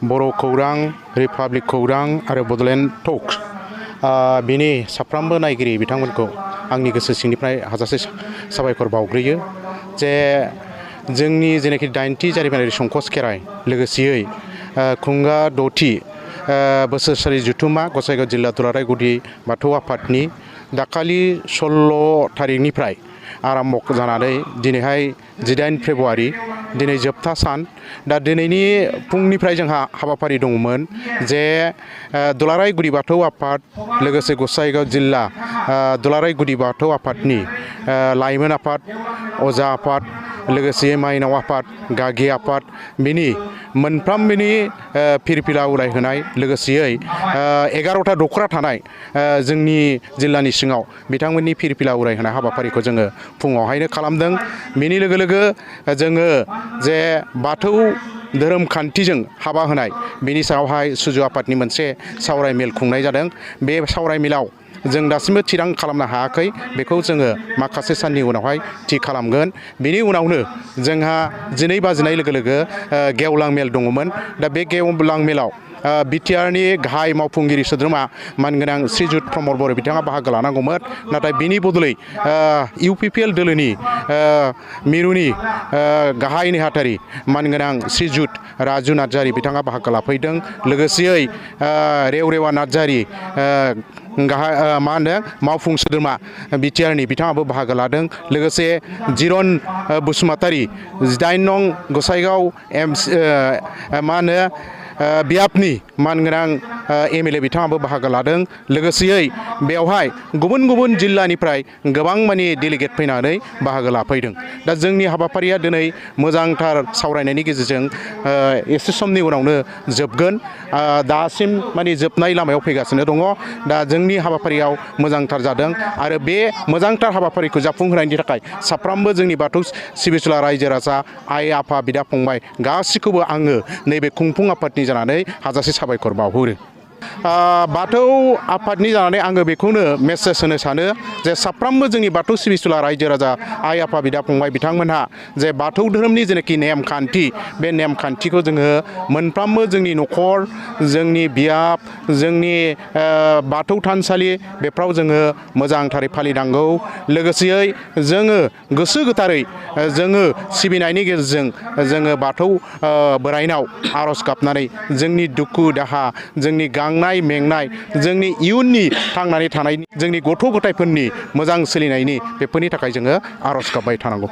बर' खौरां, रिपाब्लिक खौरां आरो बड'लेण्ड टक्स बिनि साफ्रोमबो नायगिरि बिथांमोनखौ आंनि गोसो सिंनिफ्राय हाजासे साबायखर बावग्रोयो जे जोंनि जेनाखि 90थि जारिमिनारि संकस खेराइ लोगोसेयै खुंगा 6थि बोसोरसालि जुथुमा गसाइगाव जिल्ला दुलाराय गुदि बाथौ आफादनि दाखालि 16 थारिखनिफ्राय आरम्भ जानानै दिनैहाय 18 फेब्रुवारि दिनै जोबथा सान दा दिनैनि फुंनिफ्राय जोंहा हाबाफारि दंमोन जे दुलाराय गुदि बाथौ आफाद लोगोसे गसाइगाव जिल्ला दुलाराय गुदि बाथौ आफादनि लाइमोन आफाद अजा आफाद लोगोसे माइनाव आफाद गागि आफाद बिनि मोनफ्रोमबोनि फिरफिला उरायहोनाय लोगोसेयै 11टा दख'रा थानाय जोंनि जिल्लानि सिङाव बिथांमोननि फिरफिला उरायहोनाय हाबाफारिखौ जोङो फुङावहायनो खालामदों। बेनि लोगो लोगो जोङो जे बाथौ धोरोम खान्थिजों हाबा होनाय बेनि सायावहाय सुजु आफादनि मोनसे सावराय मेल खुंनाय जादों। बे सावराय मेलाव जों दासिमबो थिरां खालामनो हायाखै, बेखौ जोङो माखासे साननि उनावहाय थि खालामगोन। बेनि उनावनो जोंहा 12 बाजिनाय लोगो लोगो गेवलां मेल दङमोन। दा बे गेवलां मेलाव बिटिआरनि गाहाय मावफुंगिरि सोद्रोमा मानगोनां श्रीजुत प्रमद बर' बिथाङा बाहागो लानांगौमोन, नाथाय बिनि बदलै इउपिपिएल दोलोनि मिरुनि गाहाय नेहाथारि मानगोनां श्रीजुत राजु नार्जारि बिथाङा बाहागो लाफैदों। लोगोसेयै रेवरेवा नार्जारि गाहाय मावफुं सोद्रोमा बिटिआरनि बिथाङाबो बाहागो लादों। लोगोसे जिरन बसुमतारी 18 नं गसाइगाव बियाबनि मानगोनां एमएलए बिथाङाबो बाहागो लादों। लोगोसेयै बेवहाय गुबुन गुबुन जिल्लानिफ्राय गोबां मानि डेलिगेट फैनानै बाहागो लाफैदों। दा जोंनि हाबाफारिया दिनै मोजांथार सावरायनायनि गेजेरजों एसे समनि उनावनो जोबगोन। दासिम मानि जोबनाय लामायाव फैगासिनो दङ। दा जोंनि हाबाफारियाव मोजांथार जादों आरो बे मोजांथार हाबाफारिखौ जाफुंहोनायनि थाखाय साफ्रोमबो जोंनि बाथौ सिबिसुला रायजो राजा आइ आफा बिदा फंबाय गासिखौबो आङो नैबे खुंफुं आफादनि जानानै हाजासे साबायखर बावहरो। बाथौ आफादनि जानानै आङो बेखौनो मेसेज होनो सानो जे साफ्रोमबो जोंनि बाथौ सिबिसुला रायजो राजा आइ आफा बिदा फंबाय बिथांमोनहा जे बाथौ धोरोमनि जेनाखि नेमखान्थि बे नेमखान्थिखौ जोङो मोनफ्रोमबो जोंनि न'खर, जोंनि बियाब, जोंनि बाथौ थानसालि बेफ्राव जोङो मोजांथारै फालिनांगौ। लोगोसेयै जोङो गोसो गोथारै जोङो सिबिनायनि गेजेरजों जोङो बाथौ बोराइनाव आर'ज गाबनानै जोंनि दुखु दाहा, जोंनि गांनाय मेंनाय, जोंनि इयुननि थांनानै थानायनि, जोंनि गथ' गथायफोरनि मोजां सोलिनायनि बेफोरनि थाखाय जोङो आर'ज गाबबाय थानांगौ।